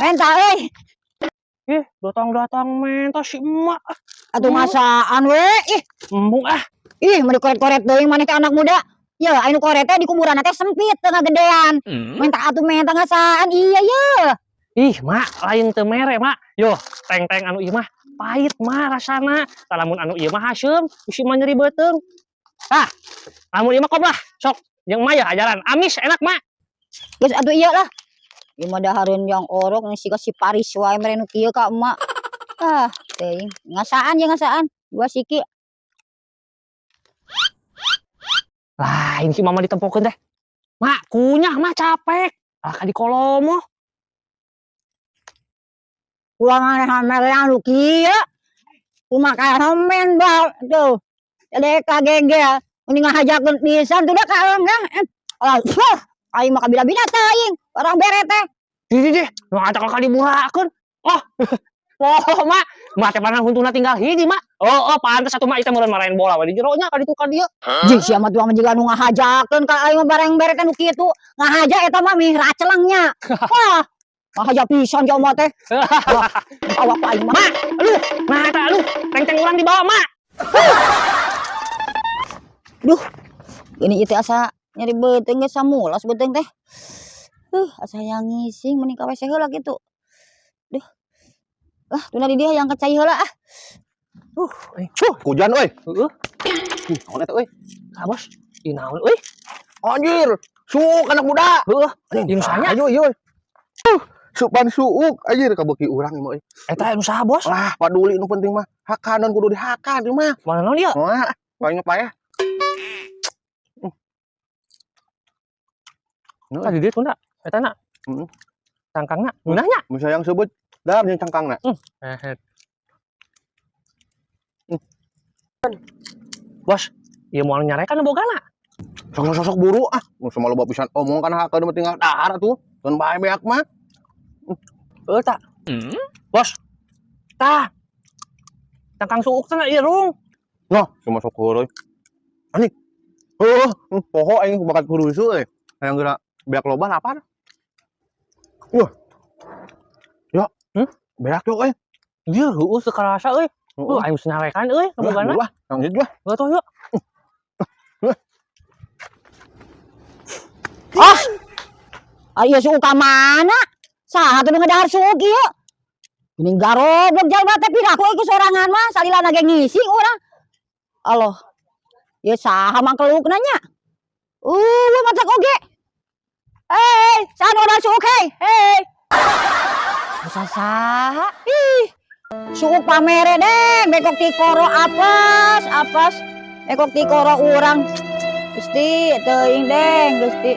Menta euy. Ih, datang-datang menta si emak. Atuh ngasaan we. Ih, Embung ah. Ih, mun dikoret-koret deui maneh teh anak muda. Ya, anu koret teh di kuburan teh sempit teu ngagedean. Menta atuh menta ngasaan. Iya ye. Ih, mak, lain teu mere, mak. Yo, teng-teng anu ieu mah pahit mah rasana. Tah lamun anu ieu mah haseum, bisi mah nyeri beuteung. Tah, lamun ieu mah koblah, sok jeung emak ya ajaran. Amis enak, mak. Geus atuh iya lah. Ieu mah dahareun yang orok siga si Paris wae mere nu kieu ka emak. Ah, teuing. Ngasaan ye ngasaan. Dua siki. Lah, ini si mama ditempokeun teh. Mak, kunyah mah capek. Ah, ka dikolomoh. Ulah maneh mere anu kieu. Kumaha homen ba tuh. Jadi kagegel. Mending ngahajakeun pisan tuh da ka enggak. Alah, fuh. Aing mah kabila-bila teuing. Orang bere teh. Di di di, nu acak ka diburakeun. Oh. Oh, mak. Mak teh panah huntuna tinggal hiji, mak. Oh, oh, pantes atuh mak ieu teh meureun marahin bola we di jero nya ka ditu ka dieu. Jing sia mah tuang jiga nu ngahajakeun ka aing mah bareng bere teh nu kitu. Ngahaja eta mah mih racelengnya. Wah, ngahaja pisan jauh mah teh. Wah, awak aing mah. Mak, aduh, nah eta aduh, teng-teng urang dibawa, mak. Duh, ini ieu teh asa nyeri beuteung geus samulas beuteung teh. Asa hayang ngising mending ka WC heula kitu. Duh. Lah, tuna di dieu hayang ka cai heula ah. Hujan euy. Heeh. Naon eta euy? Tah, Bos. Ieu naon euy? Anjir, suuk anak muda. Heeh. Ieu nu saha nya? Ayo ieu. Supan suuk anjir kabeuki urang ieu mah euy. Eta nu saha, Bos? Lah, paduli nu penting mah hakanan kudu dihakan ieu mah. Mana naon ieu? Wah, paling payah. Tadi dia tunda. Eta na. Heeh. Cangkangna. Ngeunah nya? Mun sayang sebut dar jeung cangkangna. Hehet. Bos, ieu moal nyarekan bogana. Sok sok sok buru ah. Mun sama loba pisan omong kana hakeun mah tinggal dahar atuh. Keun bae beak mah. Heuh tah. Bos. Tah. Cangkang suuk teh irung. Noh, cuma sok heureuy. Anjing. Heuh, poho aing bakat kurusu euy. Hayang geura beak loba lapar. Wah. Ya. Beak yuk euy. Ieu heueuh teu karasa euy. Heeh. Aing geus nyarekan euy, Wah, bogana. wah, yang itu lah. Heuh tuh yuk. Ah. Ayo suuk ka mana? Saha tuh nu ngedahar suuk ieu? Geuning garoblok jalma teh piraku euy ku sorangan mah salilana ge ngising urang. Allah. Ieu saha mangkelukna nya? Matak oge. Hei, saha nu ngedahar suuk hei? Hei. Bisa saha? Ih. Suuk pamere deh, bekok tikoro apes, apes. Bekok tikoro urang. Gusti, teuing deng, Gusti.